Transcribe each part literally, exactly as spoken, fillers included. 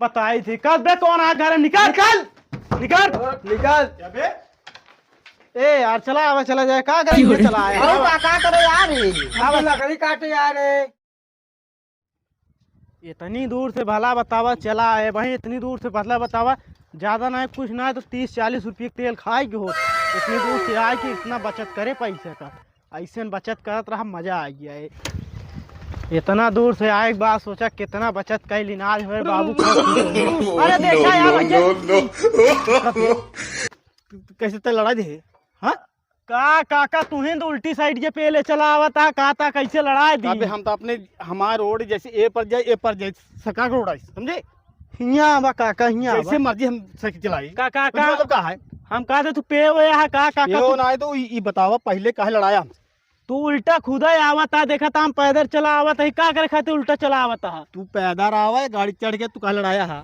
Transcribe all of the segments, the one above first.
बताई थी। कब बे कौन आ घर है? निकल। निकल। निकल। निकल। क्या बे? ए यार, चला आवा, चला जाए। का करेंगे? चला आए। अरे का, का करे यार ये? अब लकड़ी काटे यार ये। इतनी दूर से भला बतावा चला आए भाई, इतनी दूर से भला बतावा, ज्यादा ना है, कुछ ना है तो तीस चालीस रुपये के तेल खाए के हो। इतनी दूर से आए कि इतना बचत करे पैसे का, ऐसे बचत करत रहा, मजा आ गया है। इतना दूर से आए के बाद सोचा कितना बचत कर लीन आज हमारे बाबू को। अरे देखा यार, कैसे तय लड़ा दे, हाँ? का काका, तुहिन तो उल्टी साइड के पेले चला आवत हा, का ता कैसे लड़ाई दी? अबे हम तो अपने, हमार रोड जैसे ए पर जाए, ए पर जाए, सरकार का रोड है, समझे? हियाँ आवा काका, हियाँ जैसे आवा। मर्जी हम साइकिल चलाई। का, का, कुछ का? मतलब का है? हम कहा थे तू पे हुए हा, का काका ये हो तू? ना है तो ई, ई बतावा पहले काहे लड़ाया हमसे? तू उल्टा खुदा ही आवत हा, देखा था हम पैदल चला आवत है, का करे खातिर उल्टा चला आवत हा? तू पैदल आवा है, गाड़ी चढ़ के तू काहे लड़ाया हा?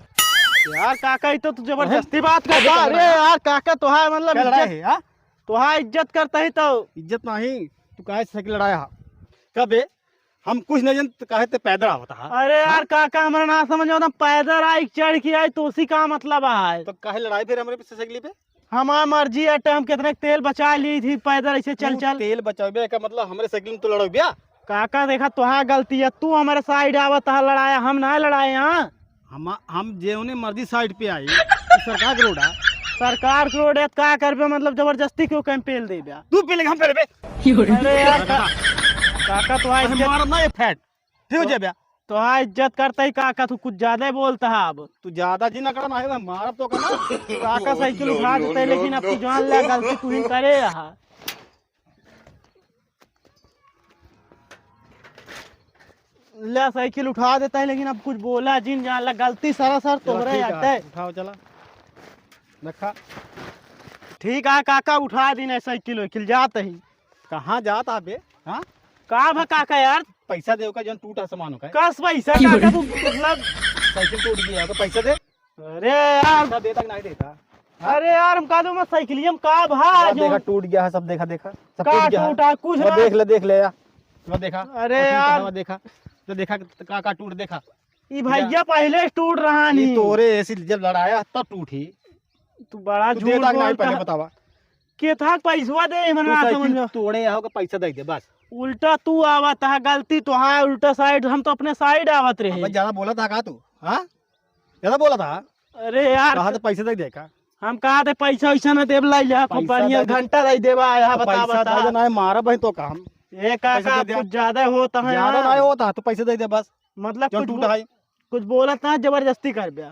यार काका, ई तो तू जबरदस्ती बात करता। अरे यार काका, तोहार मतलब क्या लड़ाया इज्जत है, हाँ? तोहार इज्जत करता ही तो। इज्जत नहीं, तू काहे साइकिल लड़ाया हा? कबे हम कुछ नहीं जानते, काहे ते पैदल आवत हा? अरे यार हाँ? काका, हमरा ना समझ में आवत, पैदल आई, चढ़ के आई, तो उसी का मतलब है? तो काहे लड़ाई फिर हमरे पीछे साइकिल पे? हमार मर्जी है, हम कितना तेल बचा ली थी पैदल ऐसे चल तू चल। तेल बचावे का मतलब हमरे साइकिल में तू लड़ावे? काका देखा, तोहार गलती है, तू हमारे साइड आवत हा लड़ाया, हम ना लड़ाए हाँ। हम, हम जेउने मर्जी साइड पे आई, ई सरकार के रोड है। सरकार के रोड है, का करबे, मतलब जबरदस्ती क्यों कैंपेल देबे? तू पहले हम पहले बे। अरे यार, का-, काका तो अरे आज मारब ना ये फैट, ठीक हो जाबे। तो हाँ, इज्जत करता ही काका, तू कुछ ज्यादा ही बोलता है अब। तू ज्यादा जी ना करा, ना है मारब तो का ना। काका साइकिल उठा देता है, लेकिन अब तू जान ले, गलती तू ही करे रहा। ले, साइकिल उठा देता है, लेकिन अब कुछ बोला जिन, जान ला, गलती सरासर चलो, तोहरे ठीक है, हटे। उठाओ, चला। रखा। ठीक है काका, उठा दीन है साइकिल वाइकिल, जात ही। कहाँ जात हा बे? हाँ? का भा काका यार? पैसा दे ओका, जौन टूटा सामान ओका। कस पैसा काका, तू मतलब साइकिल टूट गया, ओका पैसा दे। अरे यार। पैसा देता कि नहीं देता? हाँ? अरे यार, हम कहा दो, मैं साइकिलिया में का भा वो जो देखा, टूट गया है, सब देखा, देखा, सब का टूट गया है। टूटा? कुछ वो ना। देख ले, देख ले यार, वो देखा, अरे वो टूटा यार। है, वो देखा, तो देखा, का, का टूट देखा। ई भैया पहले से टूट रहा ये नहीं। तोरे ऐसी जब लड़ाया तब टूटी। तू बड़ा तू झूठ देता कि नहीं बोलता पहले है। बतावा। केथा पैसवा दे, हमरा तू ना साइकिल समझ में। तोड़े आओ का पैसा दे दे बस। उल्टा तू आवत है, गलती तो है, उल्टा साइड, हम तो अपने साइड आवत रहे। अब ज्यादा बोला था का तू? हाँ? ज्यादा बोला था? अरे यार, कहा तो पैसा दे दे का? हम कहा थे पैसा वैसा ना देब, लाई ले, खूब पैसा बढ़िया दे दे। घंटा दे देबा, यहाँ तो बता, पैसा बता। दे दे, ना मारा बहन तो काम। ए पैसा काका, दे दे। कुछ ज्यादा होता है ज्यादा यार। ना होता, तो पैसा दे दे बस। मतलब जो कुछ टूटा बो-, है। कुछ बोलत ना, जबरदस्ती कर बे।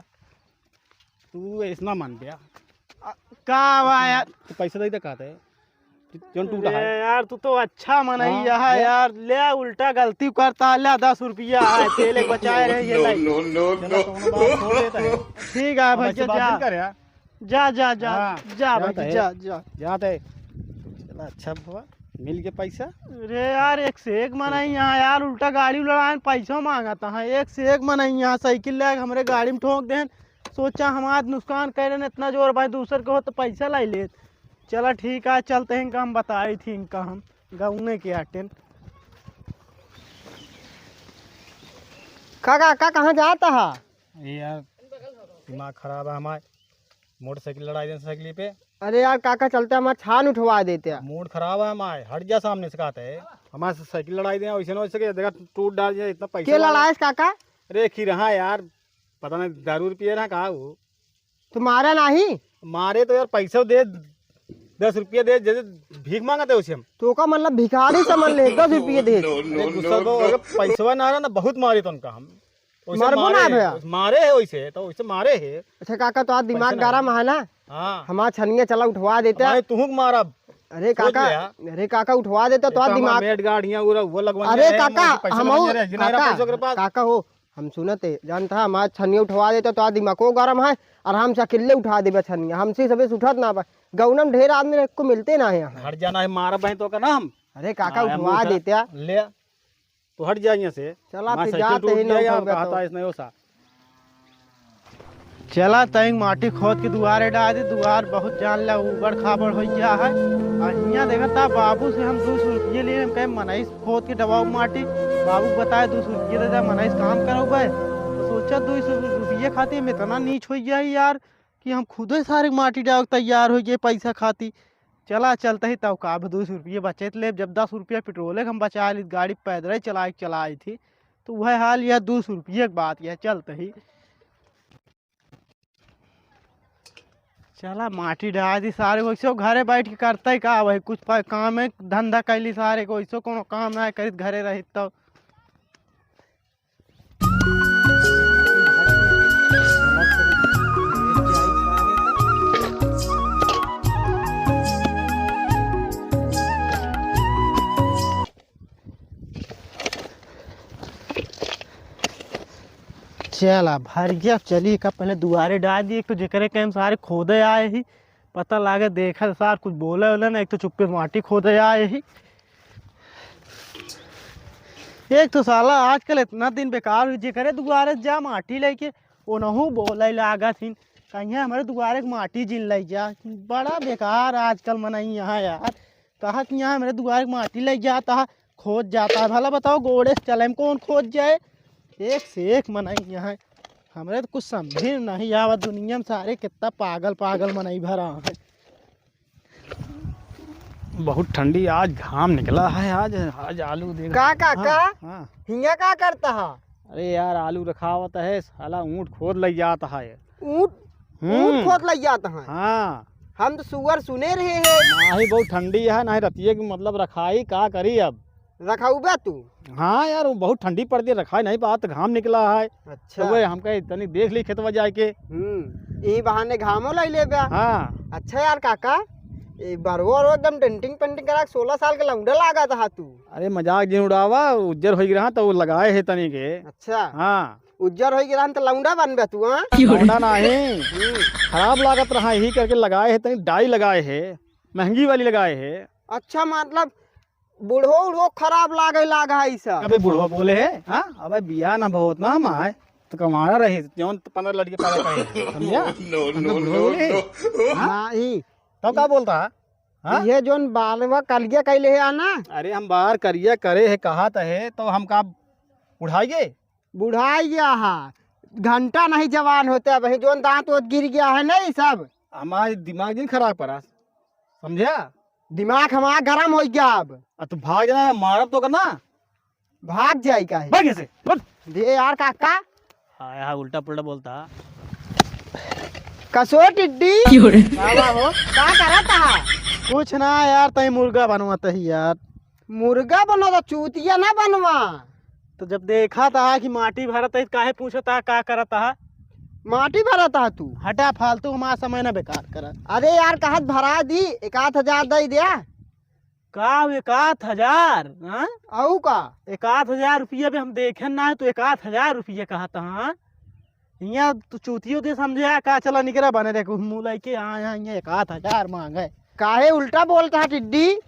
तू ऐसना मान बे। आ, का बा यार? तो पैसा दे दे कहते। जौन टूटा है। अरे यार, तू तो अच्छा मनई हाँ, है ले। यार। ले उल्टा गलती करता, ले दस रुपया है, तेल एक बचाए रहे, ये लाई। No, no, no, चलो, no। कौनो बात हो देता है। ठीक है हम भैया, ऐसे बात जा। नहीं करे यार। जा, जा, जा, हाँ, जा जाता भैया, है। जा, जा। जाता है। चला, अच्छा हुआ, मिल के पैसा। अरे यार, एक से एक मनई यहाँ यार, उल्टा गाड़ी लड़ाएन, पैसा मांगता है। एक से एक मनई यहाँ साइकिल लेके हमरे गाड़ी में ठोंक देन। सोचा हमार नुकसान करे न इतना जोर भाई, दूसर के हो तो पैसा लाई लेत। चला ठीक है, चलते हैं, इनका हम बताई थी, इनका हम गौने के आटेन। का, का, का, कहाँ जाता है? ए यार, दिमाग खराब है हमार। मोटरसाइकिल लड़ाई देन साइकिल पे। अरे यार, काका चलते हमार छान उठवा देते। मूड खराब है हमार, हट जा सामने से कहते हैं। हमार साइकिल लड़ाई दे, वैसे ना वैसे के देखा टूट डाल जाए, इतना पैसा के वाला। लड़ाएस काका? अरे खी रहा यार, पता नहीं दारू रुपये रहा का हो। तो मारा नहीं? मारे तो यार पैसा दे, दस रुपये दे, जैसे भीख मांगते उसे हम। तो का मतलब भिखारी समझ ले, दस रुपये दे। No, no, अरे no, गुस्सा तो no। अगर पैसवा ना रहा ना, बहुत मारे तो उनका हम। वैसे मरबो मारे ना है, भैया। मारे है वैसे, तो वैसे मारे है। अच्छा काका, तो आज दिमाग पैसा ना गरम है। है ना? हाँ। हमार छनिया चला उठवा देता। भाई, तुहूँ के मारब। अरे सोच काका, ले यार। अरे काका, उठवा देता तो आज इतना दिमाग। मेट गार्ड हियाँ उरा, वो लगवा अरे रहे, काका, हम पैसा हमहू, लगवा रहे, जिनारा काका, पैसों के पास। काका हो, हम सुनत है, जानता है, हमार छनिया उठवा देता तो आज दिमागो गरम है, और हमसे अकेले उठा देबे छनिया, हमसे सबे से उठत ना बा। गौनम ढेर आदमी को मिलते ना है यहाँ। हट जाना है, मारा बहन तो का नाम। अरे काका, हाँ, उठवा देता। ले। तो हट जा यहाँ से। चला, हमार फिर साइकिल जाते टूट ही गया, नौका हम कहा तो। था, इसने वो सा। चला, तैं माटी खोद के दुआरे डाल दे, दुआर बहुत जान ला ऊबड़ खाबड़ हो गया है। आ हियाँ देखा था, बाबू से हम दो सौ रुपये लिए, हम कहे, "मनईस खोद के डबाओ माटी।" बाबू बताए, "दो सौ रुपये दे दे, मनईस काम करो बे।" तो सोचा, दो सौ रुपये ये खातिर हम इतना नीच होइ गया ही यार कि हम खुदे सारे माटी डाल तैयार होइ गए पैसा खातिर। चला चलते ही तब का, अब दो सौ रुपये बचत लेब, जब दस रुपया पेट्रोले के हम बचा ली, गाड़ी पैदल ही चलाए चलाई थी, तो वह हाल यह दो सौ रुपये के बात यह चलते ही। चला माटी डाल दी सारे, वैसे घरे बैठ के करते का, वही कुछ प-, काम है, धंधा कैली सारे को, वैसे कोनो काम ना करित घरे रहित तो। चला भर गया, चली का पहले दुआरे डाल दी, एक तो जेकरे के हम सारे खोदे आए ही, पता लागे देखे सार कुछ बोले उले ना, एक तो चुप्पे से माटी खोदे आए ही। एक तो साला आजकल इतना दिन बेकार हुई, जेकरे दुआरे जा माटी लेके, ओनहु बोले लागत हिन, कहिया हमरे दुआरे के माटी जिन ले जा। बड़ा बेकार आजकल मनई यहाँ यार, कहा कि यहाँ हमरे दुआरे के माटी ले जा, तहा खोद जाता है। भला बताओ, गोड़े से चले में कौन खोद जाए? एक से एक मनई यहाँ। हमरे तो कुछ समझे नहीं आवा, दुनिया में सारे कितना पागल पागल मनई भरा है। बहुत ठंडी, आज घाम निकला है, आज, आज आलू देख। का, का, हाँ, का? हाँ। हियाँ का करता है? अरे यार, आलू रखावत है, साला ऊँट खोद लइ जात है। ऊँट, हम्म। ऊँट खोद लइ जात है? हाँ। हम तो सुअर सुने रहे हैं। नाही, बहुत ठंडी है, नाही रतिये की मतलब रखाई, का करी अब? रखाउबे तू? हाँ यार, वो बहुत ठंडी पड़ती है, रखाई नहीं पात, घाम निकला है। अच्छा। तो वह हम कहे, "तनी देख ली खेतवा जाए के।" हम्म, यही बहाने घामो लाई लेबे। हाँ। अच्छा यार काका, ए बरवा रो एकदम डेंटिंग पेंटिंग करा के सोलह साल के लौंडा लागत हा तू। अरे मजाक जिन उड़ावा, उज्जर होई गिरा तो वो लगाए है तनी के। अच्छा। हाँ। उज्जर होई गिरा तो लौंडा बनबे तू, हाँ? लौंडा नाही। हम्म। खराब लागत रहा, यही करके लगाए है, तनी डाई लगाए है, महंगी वाली लगाए है। अच्छा, मतलब बूढ़ो उढ़ो खराब लागे लाग है ई सब। अबे बुढ़वा बोले है, हाँ? अबे बियाह ना बहुत ना हम आए, तो कमाड़ा रही, जौन पन्द्रह लड़के पैदा करे, समझा? No, हम तो no, बुढ़वा no, बोले है, no। हाँ? नहीं। तो का बोलता है? हाँ? ये जौन बालवा कलिया कैले है ना? अरे हम बार करिया करे है, कहा तो है, तो हम का उड़ाइए? बुढ़ाई गया हा, घंटा नहीं जवान होते, अब ही जोन दांत ओत गिर गया है नहीं सब। हमारे दिमाग नहीं खराब करा, समझा? दिमाग हमारा गरम हो गया अब। आ, तू भाग जाना, मारब तो करना। भाग जाई काहे? भाग यहाँ से, भाग। दे यार काका। हाँ, यहाँ उल्टा पुल्टा बोलता। कसो टिड्डी। क्यों रे? का बा हो? का करत हा? कुछ ना यार, तई मुर्गा बनवत ही यार। मुर्गा बनवा तो चूतिया ना बनवा। तो जब देखा था कि माटी भरत है, काहे पूछता का करत हा? माटी भरत हा तू? हटा, फालतू हमारा समय ना बेकार करा। अरे यार, कहत भरा दी, एक आध हजार दे दिया। का एक आध हजार? हाँ? अउ का? एक आध हजार रुपया भी हम देखे ना है, तो एक आध हजार रुपया कहत हा? हियाँ तू चूतियो दे समझे आ का, चला निकरा बने रे, कुछ मुँह लइके आ, यहाँ, यहाँ एक आध हजार मांगे। काहे उल्टा बोलता है टिड्डी?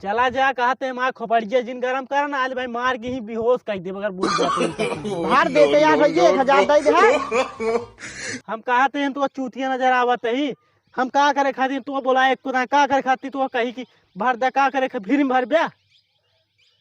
चला जा, कहते हैं माँ खोपड़िया जिन गरम करन, आज भाई मार के ही बेहोश कर दे, अगर बोल जाते हैं तो। भर देते यार भैया, एक हजार दे दे, हाँ? हम कहते हैं तो चूतिया नजर आवत ही, हम का करे खातिर तू बोला एक को ना, का करे खातिर तू कही कि भर दे, का करे खा-, फिर भर ब्या?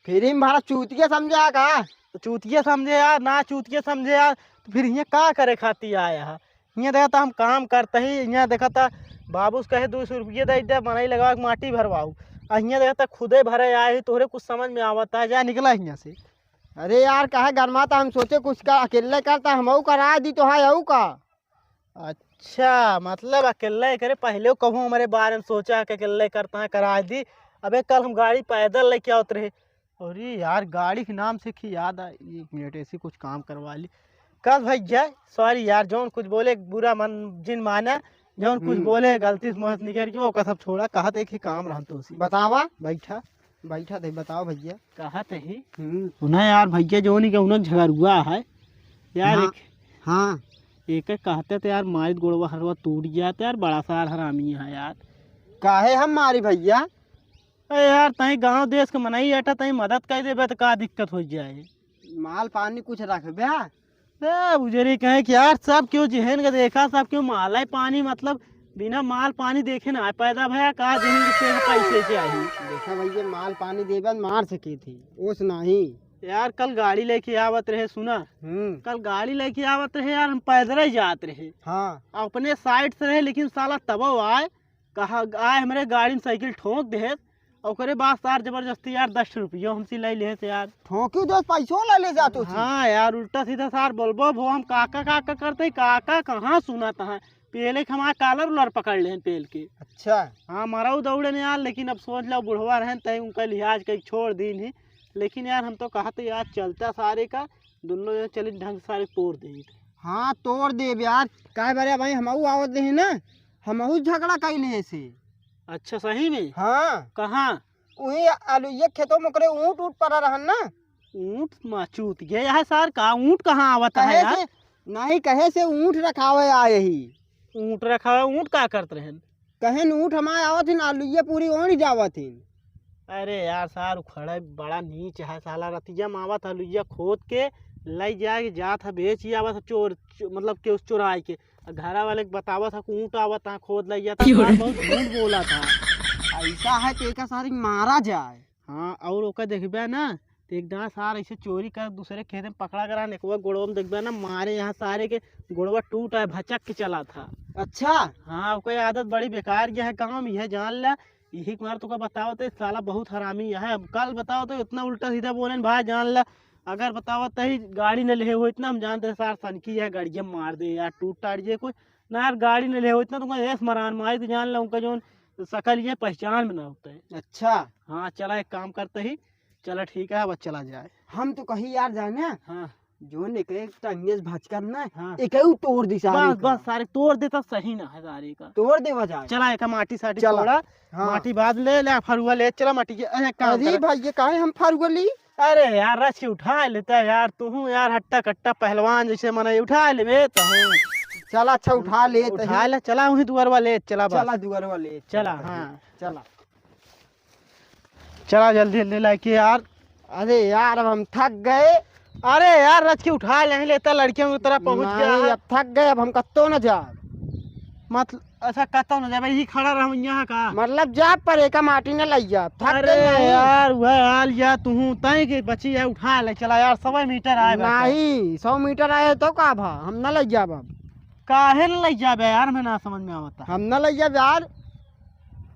फिर भरा चूतिया समझा का? तो चूतिया समझे यार, ना चूतिया समझे यार, तो फिर हियाँ का करे खातिर आया है? हियाँ देखा था हम काम करते ही, हियाँ देखा था बाबू से कहे दो सौ रुपये दे दे, मनई लगाओ, माटी भरवाओ। आ हियाँ देखा था खुदे भरे आए ही, तोहरे कुछ समझ में आवता है, जा निकला हियाँ से। अरे यार, काहे गरमाता, हम सोचे कुछ का अकेले करता, हम अउ करा दी तो है अउ का? अच्छा, मतलब अकेले करे, पहले कभू हमारे बारे में सोचा कि अकेले करता है, करा दी। अबे कल हम गाड़ी पैदल लेके आवत रहे, अरे यार, गाड़ी के नाम से कि याद आ, एक मिनट, ऐसी कुछ काम करवा ली। कल भैया, sorry यार, जौन कुछ बोले बुरा मन जिन माना, जौन कुछ हम्म। बोले गलती से मुँह से निकल गया, ओका सब छोड़ा, कहत एक ही काम रहन तो उसी। बतावा। बैठा। बैठा थे, बताओ भैया। कहत ही। हम्म। सुना यार भैया, जौन ही के उन्हें झगड़ुआ है यार, हाँ, एक, हाँ। एक कहते तो यार मारित गोड़वा हरवा टूट गया तो यार, बड़ा सार हरामी है यार। काहे हम मारी भैया? अरे यार, तई गांव देश के मनई अटा, तई मदद कर देबे तो का दिक्कत हो जाए? माल पानी कुछ रखबे? ए, उजरी कहे कि यार, सब क्यों जेहन के देखा, सब क्यों माल है पानी, मतलब बिना माल पानी देखे ना पैदा भया, का जेहन के पैसे से आई। देखा भैया, माल पानी देबे मार सके थी, ओस नहीं। यार, कल गाड़ी लेके आवत रहे, सुना। हम्म। कल गाड़ी लेके आवत रहे यार, हम पैदल ही जात रहे। हाँ। अपने side से रहे, लेकिन साला तबो आए, कहा आए हमरे गाड़ी में साइकिल ठोंक देहे। ओकरे बाद सार जबरदस्ती यार दस रुपयो हमसे ले लेहे से यार। ठोंकी दे, पैसो ले ले जात हो। हाँ यार, उल्टा सीधा सार बोलबो भो, हम काका काका करते, काका कहाँ सुनत है। पेले के हमार collar उलर पकड़ लेहन पेल के। अच्छा। हाँ, मरऊ दौड़े न यार, लेकिन अब सोच लो, बुढ़वा रहन तय उनका लिहाज कई छोड़ दीन ही। लेकिन यार, हम तो कहते यार, चलता सारे का, दोनों जन चली ढंग सारे तोड़ दे। हाँ, तोड़ देब यार। काहे बरे भाई, हमहू आवत रही ना, हमहू झगड़ा कई ले से। अच्छा, सही में? हाँ। कहाँ? वही आलू ये खेतों में ओकरे ऊँट ऊँट पड़ा रहन ना। ऊँट माचूत गया है सार का, ऊँट कहाँ आवत है कहे यार? से, नहीं, कहे से ऊँट रखावे आए ही। ऊँट रखावे, ऊँट का करत रहन? कहेन ऊँट हमारे आवत हिन, आलू ये पूरी ओढ़ जावत हिन। अरे यार सार, उखड़े बड़ा नीच है साला, रतिया में आवत है, आलू ये खोद के ले जाए जात है, बेच ही आवत है चोर, चो-, मतलब के उस चुराए के। आ घरा वाले के बतावत है, ऊँट आवत है, खोद ले जाता है, सार बहुत झूठ बोला था। ऐसा है कि एका सारी मारा जाए। हाँ, और ओका देखबे ना, तो एक दाना सार ऐसे चोरी कर दूसरे खेत में पकड़ा करा, नेकवा गोड़वा में देखबे ना, मारे यहाँ सारे के गोड़वा टूट आए, भचक के चला था। अच्छा। हाँ, ओकर आदत बड़ी बेकार यह है, काम यह जान ला, यही मार तुका बताओ तो साला बहुत हरामी यह है। अब कल बताओ तो इतना उल्टा सीधा बोले न भाई, जान ला, अगर बताओ तो ही गाड़ी न ले हो इतना, हम जानते सार सनकी है, गाड़िया मार दे यार, टूट टाट जे कुछ ना यार, गाड़ी न ले हो इतना, तुमका ऐस मरान मारी तो जान ला, उनका जौन शकल ये पहचान में ना होता है। अच्छा। हाँ, चला एक काम करते ही, चला ठीक है, अब चला जाए। हम तो कही यार जाने, हाँ। जो ने के एक टंगेस भचकन ना, हाँ। एक ही तोड़ दी सारे बस, का। बस सारे तोड़ देता सही ना है सारे का। तोड़ देवा जाए। चला एक माटी साटी चला। छोड़ा, हाँ। माटी बाद ले ले, फरुआ ले चला माटी के। अरे काम अरे कर। भाई, ये काहे हम फरुआ ली? अरे यार, रच के उठा लेता है यार, तू हूँ यार हट्टा कट्टा पहलवान जैसे मने उठा लेबे तो हूँ। चला अच्छा, उठा ले तो उठा ही। ले, चला वहीं दुआरवा ले, चला बस। चला दुआरवा ले, चला, चला, हाँ। चला। चला जल्दी जल्दी लेके यार। अरे यार, अब हम थक गए। अरे यार, रच के उठा ले, लेता लड़कियों की तरह पहुँच गया नहीं, है। अब थक गए, अब हम कत्तो न जाब। मतलब, अच्छा, कत्तो न जाबे, यही खड़ा रहूँ यहाँ का? मतलब, जाब पर एका माटी न लई जाब, थक अरे गए नहीं। यार, वह हाल या तुहूँ, तय के बची है, उठा ले, चला यार, सौ मीटर आए बाटे। नहीं, सौ मीटर आए तो का भा, हम न लई जाब अब। काहे न लई जाबे यार, मैं ना समझ में आवता। हम न लई जाब यार।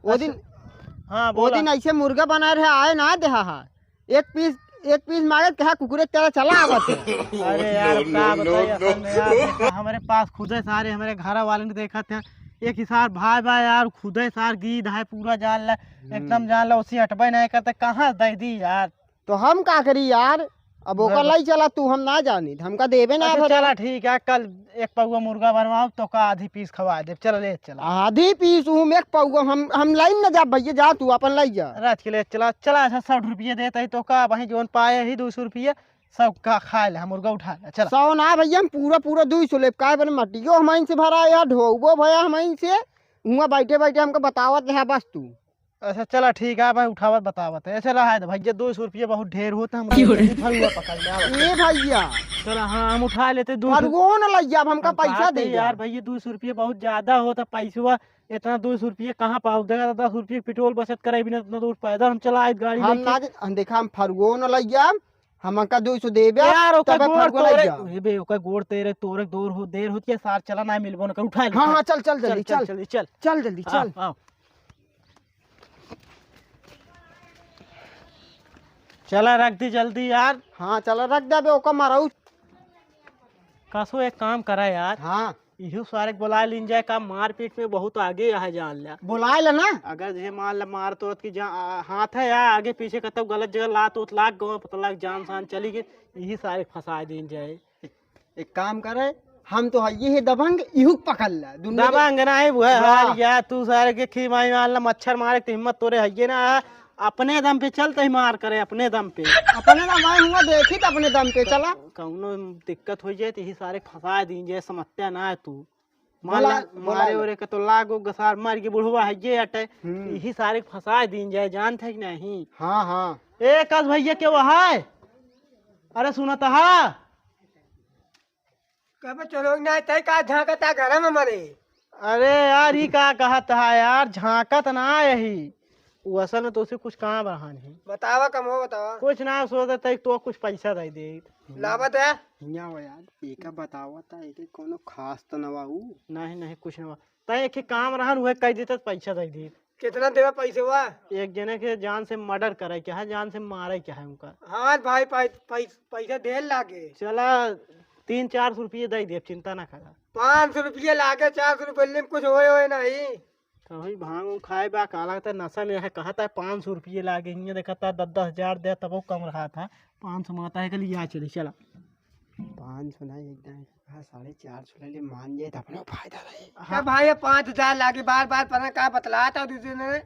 वो दिन, अच्छा। हाँ, वो बोला। दिन ऐसे मुर्गा बनाए रहे, आए ना देहा हा। एक पीस, एक पीस मांगे, कहा कुकुरे तेरा चला आवत है। अरे यार, अब का बताई, असल में यार, देखा, हमरे पास खुदे सारे हमरे घर वाले ने देखत हैं, एक ही सार भाई भाई यार, खुदे सार गीद है पूरा जान ला, हम्म। एकदम जान ला, उसी हटबे नहीं करते, कहाँ दे दी यार। तो हम का करी यार, अब ओकर लाई चला तू, हम ना जानी, हमका देबे ना अच्छा, भरे। चला ठीक है, कल एक पौवा मुर्गा बनवाओ तो का आधी पीस खवा दे, चला ले चला। आधी पीस उहम एक पौवा हम, हम लाइन न जा भैया, जा तू अपन लाई जा। रात के ले चला, चला अच्छा, सौ रुपये देता ही तो का, वहीं जोन पाए ही दो सौ रुपये, सब का खा ले, हम मुर्गा उठा ले, चला। सौ ना भैया, हम पूरा, पूरा दो सौ लेब, काहे बने मटियो हमाइन से भरा यार, ढोबो भया हमाइन से, हुआ बैठे, बैठे हमको बतावत रहा बस तू। अच्छा, चला ठीक है, मैं उठावत बतावत है। चला, है तो भैया, दो सौ रुपये बहुत ढेर होता, हम क्यों रे? फरुआ पकड़ ले, आवत। ए भैया। चला, हाँ, हम उठा लेते दो सौ। फरुओ न लइया, अब हमका हम पैसा कहते दे यार। भैया, दो सौ रुपये बहुत ज्यादा होता, पैसवा इतना दो सौ रुपये कहाँ पाओ? देखा, दस रुपये पेट्रोल बचत करे बिना इतना दूर पैदल हम चला आए गाड़ी हम लेके। ना दे-, हम देखा, हम फरुओ न लइया, हमका दो सौ देबे, यार, ओकर तबे गोड़ फरुआ तोरे, लइया। ए बे, ओकर गोड़ तेरे, तोरे दूर हो, देर होती है, सार चला ना मिलबो न कर, उठा ले, हाँ, उठा। हाँ, चल, चल, चल, जल्दी, चल, चल। चल, जल्दी, चल। चल, आओ। चला, रख दी जल्दी यार। हाँ, चला, रख दे बे, ओका मारा उ-, कसो एक काम करा यार। हाँ। इहू सारे के बुला लीन जाए, का मारपीट में बहुत आगे यहाँ जान ला। बुलाए ला ना। अगर जे मान ला मार तो की जा, आ, हाथ है या आगे पीछे कतौ गलत जगह लात उत लाग गवा, पता लग जान शान चली गई, यही सारे फंसा दीन जाए। एक काम करे, हम तो हइये ही दबंग, इहुक पकड़ ला, दुनिया के दबंग ना है वो है, हाँ। हाल या तू सारे के खी माई मान ला, मच्छर मारे के हिम्मत तोरे हइये ना, अपने दम पे चल तही मार करे, अपने दम पे। अपने दम आए हुआ देखी त अपने दम पे चला। कौनो दिक्कत हो जाए त यही सारे फंसा दीन जाए, समस्या ना है तू। मान बोला, ला, बोला मारे ला। ओरे के तो लागो गसार मार के बुढ़वा हइये अटे, हम्म। यही सारे फंसा दीन जाए, जानत है कि नहीं? हाँ, हाँ। ए, कस भैया के वहा है? अरे सुनत हा? कब चलो ना तय का झांकता घर में मरे। अरे यार, ई का कहत हा यार, झांकत ना यही। वो असल में तोसे कुछ काम रहन ही। बतावा कमवा, बतावा। कुछ ना, सोचत ही तो कुछ पैसा दे दे। लावत है। हियाँ आवा यार, एका बतावा ता, एके कोनो खास तो न बा ऊ। नहीं, नहीं, कुछ ना बा। तै एके काम रहन, उहे कह देता तो पैसा दे दे। कितना देवा पैसे हुआ? एक जने के जान से मर्डर करे के है, जान से मारे के है उनका। हाँ भाई, पै-, पै-, पैसा ढेर लागे। चला, तीन चार सौ रुपये दे दे, चिंता ना करा। पाँच सौ रुपये लागे, चार सौ रुपये में कुछ होए, होए नहीं। कभी भांग उंग खाए बा, का लगता है नशा में है, कहता है पाँच सौ रुपये लागे, हियाँ देखता है दस दस हजार दे, तब वो कम रहा था, पाँच सौ माता है के लिए आ चली, चला। पाँच सौ नहीं, एकदम, हाँ, साढ़े चार सौ ले ले, मान जाए तो अपना फायदा रही। हाँ। का भाई, ये पाँच हजार लागे, बार बार पना का बतलात है दूसरे ने?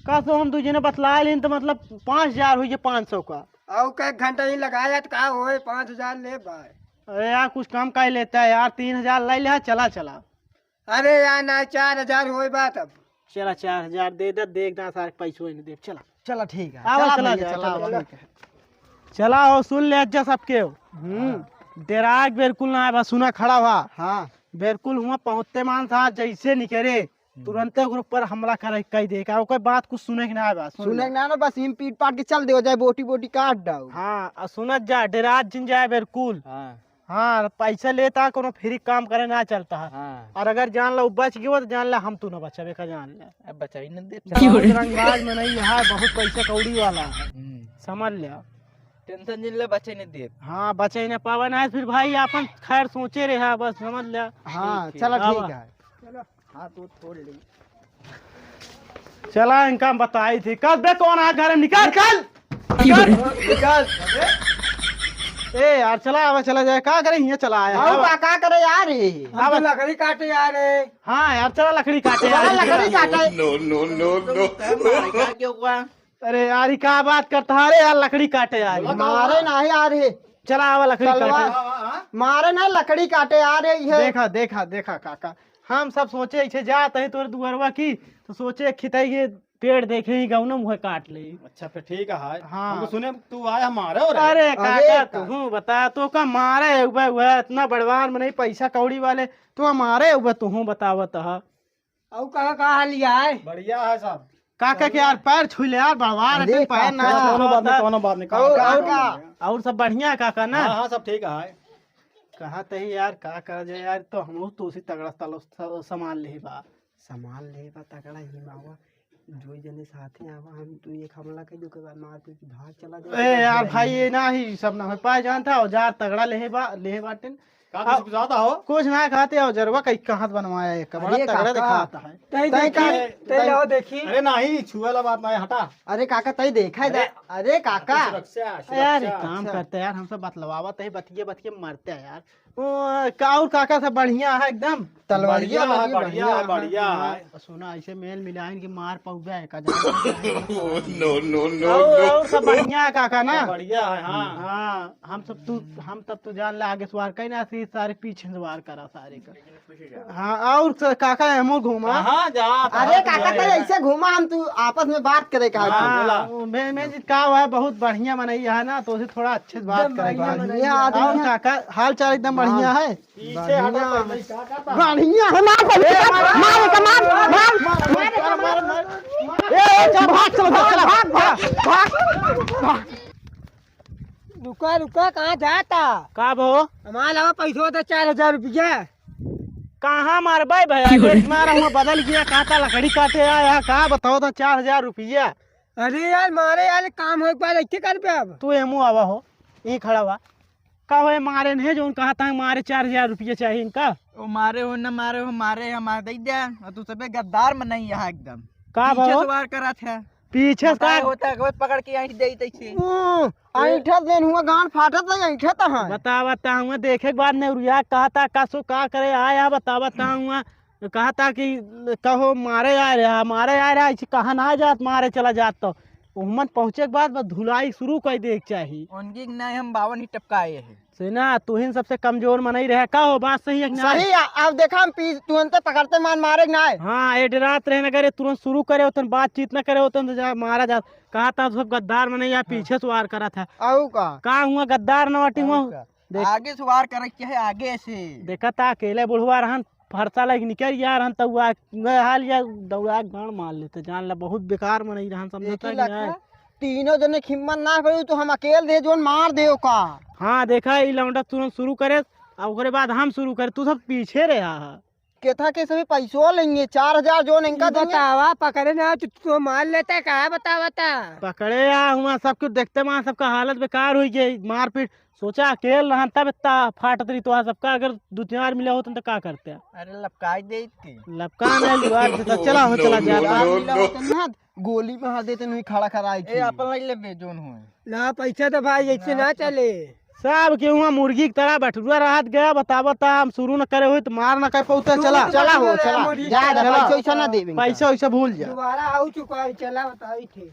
का सो हम दूसरे ने बतला लेन तो मतलब पाँच हजार हुई, पाँच सौ का। और का एक घंटा ही लगाया तो का होए, पाँच हजार ले भाई। अरे यार, कुछ कम कर लेता है यार, तीन हजार ले ले, चला, चला। अरे यार, ना, चार हजार होए बात अब। चला, चार हजार दे दे, देख ना सारे पैसों ही नहीं दे, चला। चला, ठीक है। आवा, चला चला भैया, जा, चला, चला, आवा। ठीक है। चला हो, सुन ले अज्जा सबके हो। हम्म। हाँ। डेराक बिल्कुल ना आवा, सुना खड़ा हुआ। हाँ। बिल्कुल हुआ पहुँचते मान साथ जैसे निकरे, हम्म। तुरंते ओकर ऊपर हमला करे, कह दे का, ओकर बात कुछ सुने के ना आवा, सुन सुने ले। के ना, ना, बस हिम पीट पाट के चल दे, हो जाए बोटी बोटी काट डाउ। हाँ, आ सुनत जा, डेरात जिन जाए बिल्कुल। हाँ। हाँ, पैसा लेता, कोनो फ्री काम करे ना चलता है। हाँ। और अगर जान लो बच गयो तो जान ले हम तू ना बचबे का, जान ले। अब बचाई न दे। बहुत रंगबाज मनई है, बहुत पैसा कौड़ी वाला है। हम्म। समझ ले। टेंशन जिन ले, बचे न दे। हाँ, बचे न पावे ना, फिर भाई अपन खैर सोचे रहे, बस समझ ले। हाँ, ठीक है। चलो, आवा। ठीक है। चलो। हाथ उथ फोड़ ले। चला, इनका हम बताई थी। कल बे कौन आ घर में? निकाल, निकाल। निकाल, निकाल। ए यार, चला, आवा, चला जाए। का करे, हियाँ चला आया। आओ, आवा। का, का करे यार, ये? हम तो आवा। लकड़ी काटे यार, ये। हाँ यार, चला लकड़ी काटे चला यार। लकड़ी काटे। No, no, no, no। मारे का, क्या हुआ? अरे यार, ये का बात करता है? अरे यार, लकड़ी काटे यार। मारे ना यार, ये। चला, आवा, लकड़ी तलवार। काटे। मारे ना, लकड़ी काटे यार, ये। देखा, देखा, देखा काका, हम सब सोचे ऐसे जात है तोर दुअरवा की, तो सोचे खिताई के पेड़ देखे ही गौना मुँह काट ले। अच्छा, फिर ठीक है। हाँ। हमको सुने तू आया हमारे और अरे अरे काका, का-, तू बता, तो का मारे हुए, हुए इतना बड़वार में नहीं, पैसा कौड़ी वाले, तो हमारे हुए तू बतावत ह। और कहा, का हाल है? बढ़िया है सब। काका के यार पैर छू ले यार, बड़वार अरे है, पैर ना काका। छू। कोनो बात नहीं, कोनो बात नहीं, और, काका। और का? और सब बढ़िया है काका ना? हाँ, हाँ, सब ठीक है। कहा तही यार, का करा जाए यार, तो हम लोग तो उसी तगड़ा तलो स-, सामान ले बा। सामान ले बा तगड़ा ही बाबा। दो जने साथे आवा, हम तू एक हमला कर दो, के बाद मार पीट के भाग चला जाए। ए यार भाई, ये ना ही सब ना हो पाए, जानता औजार तगड़ा ले बा, ले बाटिन। का आ, कुछ ज्यादा हो? कुछ ना खाते औजरवा कहीं कहाँ से बनवाया है, बड़ा अरे तगड़ा काका। दिखाता है। तई तई देखी, का-, तई तई लाओ देखी। अरे नहीं, छुए वाला बात नहीं, हटा। अरे काका, तई देखा है अरे, दा-, अरे काका। सुरक्षा, अरे यार, एक सुरक्षा। काम अच्छा। करते हैं यार, हम सब बतलवावत है, बतिये बतिये मरते हैं यार। ओ, का और काका सब बढ़िया है एकदम? तलवारिया बढ़िया है, वाली बढ़िया बढ़िया है, है। बढ़िया हाँ, है। सुना, ऐसे मेल मिलाइन के मार पौबे है का जाने। No, no, no, और, no। और सब बढ़िया है काका ना? बढ़िया है, हाँ। हाँ, हम सब तू, हम तब तो जान ले आगे से वार कहीं ना, फिर सारे पीछे से वार करा सारे का। हाँ, और स-, काका एमो घूमा। कहाँ जा? अरे कहाँ काका, जा? तो ऐसे घूमा, हम तू आपस में बात करे का। हाँ, बोला। हाँ, वो मैं, मैं जी का हुआ है, बहुत बढ़िया मनई है ना, तो उसे थोड़ा अच्छे से बात एकदम करे का। बढ़िया मनई है। और काका, हाल चाल एकदम बढ़िया है? पीछे हटा बढ़िया। तो नहीं, का कहता? बढ़िया है ना, बढ़िया। ए, मार, मार, मार, मार, मार, मार, मार, मार, मार। ए, ए, जा, भाग, चलो, भाग, चलो। भाग, भाग, भाग, भाग। रुका, रुका, कहाँ जाता? का बो? हमारा लावा पैसो था चार हजार रुपया। कहाँ मारबे भैया? क्यों रे? देख मारा हुआ बदल गया, कहा था लकड़ी काटे आया, कहाँ बताओ था चार हजार रुपया? अरे यार, मारे यार, काम हो एक बार ऐसे कर पे अब। तू एमू आवा हो, यहीं खड़ा हुआ। का होए मारे नहीं, जो कहा था मारे चार हजार रुपया चाहिए इनका। ओ मारे हो न मारे हो, मारे हमारे दे दे। और तू सबे गद्दार में नहीं यहाँ एकदम। का पीछे बाबा? से वार करा था। पीछे से बताए का? होता है, पकड़ के ऐंठ देई तैसे। ओ, ऐंठत देन हुआ, गांड फाटत है, ऐंठत है। बता, बता हुआ, देखे के बाद नेउरिया कहा था, का सो का करे, आया बता, बता हुआ। कहा था कि कहो मारे आ रहा, मारे आ रहा, ऐसे कहा ना जात, मारे चला जात तो। उहमन पहुँचे के बाद बस धुलाई शुरू कर दे के चाही। उनकी नहीं, हम बावन ही टपकाए हैं। से ना, तुहिन सबसे कमजोर मनई रहे। का हो, बात सही है कि ना? सही है। अब देखा, हम पी-, तुरंते पकड़ते मान मारे कि ना? हाँ, ए डरात रहे ना करे, तुरंत शुरू करे, उतन बातचीत ना करे, उतन तो जा, मारा जा। कहा था सब गद्दार मनई या हाँ। पीछे से वार करा था। आऊ का? का हुआ गद्दार न वाटी आऊ हुआ? का? देख। आगे से वार करे के है, आगे से। देखा था, अकेले बुढ़वा रहन, फरसा लाइक निकल गया रहन, तब वह, वह हाल या दौड़ा के गांड मार लेते, जान ला, बहुत बेकार मनई रहन, समझता देखी नहीं है। लखा, तीनों जने के हिम्मत ना करू, तो हम अकेल दे जोन मार दे ओका। हाँ, देखा, ई लौंडा तुरंत शुरू करे, आ ओकरे बाद हम शुरू करे, तू सब पीछे रहा है। केथा के सभी पैसो लेंगे, चार हजार जोन इनका ई देंगे। बतावा, पकड़े ना, तू तो मार लेते, कहा बतावा ता? पकड़े आ, हुआ सब कुछ देखते, वहाँ सबका हालत बेकार हुई गई, मारपीट। सोचा अकेल रहन तब इतना फाटत रही तो सबका, अगर दो चार मिले होतन तो का करते? अरे लपकाई दे इतनी। लपका नहीं लुआर देता, चला हो, चला जा। No, no, no। मिला होतन ना, गोली मार देते, नहीं खड़ा कराई ए, थी। अपन लग ले बे, जोन होए। ना, पैसा तो भाई ऐसे ना चले। सब के हुआ मुर्गी की तरह बटुरा रहत गया, बतावा ता हम शुरू न करे हुई तो मार न कर पौते, तू चला। तो चला हो, बटुरा चला। मुर्गी जा, जा, चला। पैसा वैसा ना देवे। पैसा वैसा भूल जा। दोबारा आऊ चुका है, चला बताई थे।